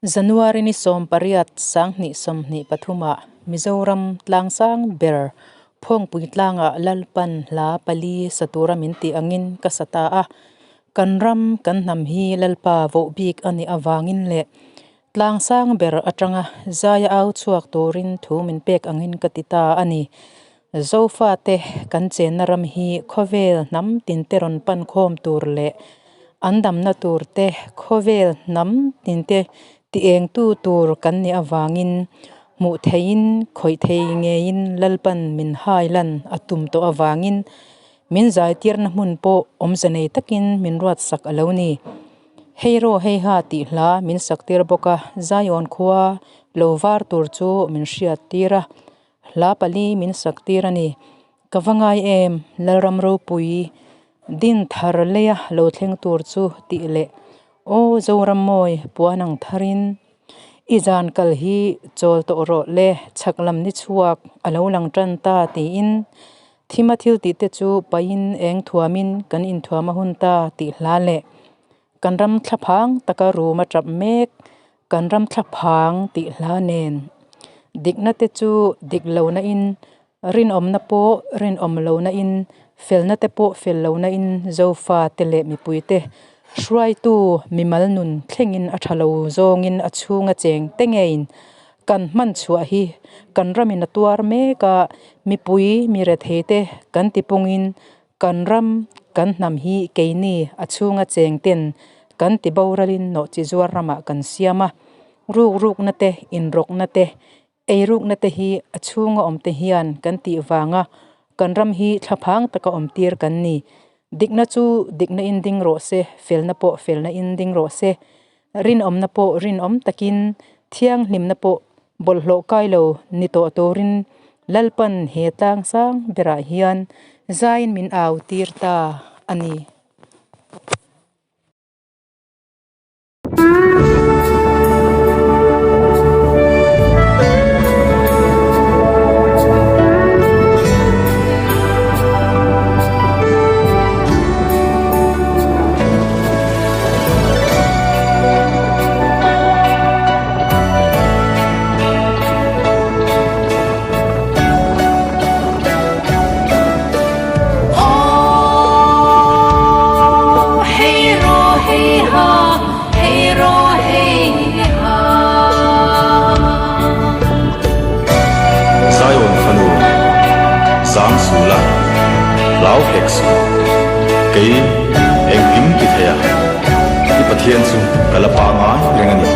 January ni 18 2023 ah Mizoram tlangsang ber Phawngpui tlangah Lalpan hla pali sa tura min tih angin ka sa ta a. Kan ram kan hnam hi Lalpa voh bik a nih avangin leh tlangsang ber atanga zaia au chhuak turin thu min pek angin ka ti ta a ni. Zofate kan chenna ram hi khawvel hnam tinte rawn pan khawm tur leh an damna tur te khawvel hnam tinte ti engtu tur kan nih avangin hmuh theihin khawih thei ngeiin Lalpan min hai lan a tum tawh avangin min zaitirna hmun pawh awmze nei takin min ruatsak a lo ni. Hei rawh hei ha tih hla min saktir bawk a, Zion khua lo var tur chu min hriattir a. Hla pali min sak tir a ni. Ka va ngai em, Lalram ropui din thar leia lo thleng tur chu tih leh Aw Zoram mawi puan ang tharin i zan kal hi chawl tawh rawh le chhak lam ni chhuak a lo lang tan ta tiin thima thil tih te chu pahin eng thuamin kan inthuam a hun ta tih hla leh kan ram thlaphang taka rum a tap mek Kan ram thlaphang tih hla nen dikna te chu dik lohna in, rinawmna pawh rinawm lohna in, felna te pawh fel lohna in Zofa te leh mipui te hruaitu mimal nun thlengin a tha lo zawngin a chhunga cheng te ngeiin kan hman chhuah hi kan ramin a tuar mek a, mipui mi rethei te kan tipungin Kan ram, kan hnam hi keini a chhunga cheng ten kan ti boralin nawhchi zuar ramah kan siam a. Ruk rukna te, inrawkna te, ei rukna te hi a chhunga awm te hian kan tih vanga kan ram hi thlaphang taka awm tir kan ni. Dikna chu dikna in ding rawh se, felna pawh felna in ding rawh se. Rinawmna pawh rinawm takin, thianghlimna pawh bawlhhlawh kai lo ni tawh turin Lalpan he tlang sang berah hian zaiin min au tir ta a ni. Zion fanu, zang sul a, hlau hek suh. Kei engkim ti thei a, i Pathian chu ka la pangai reng a ni.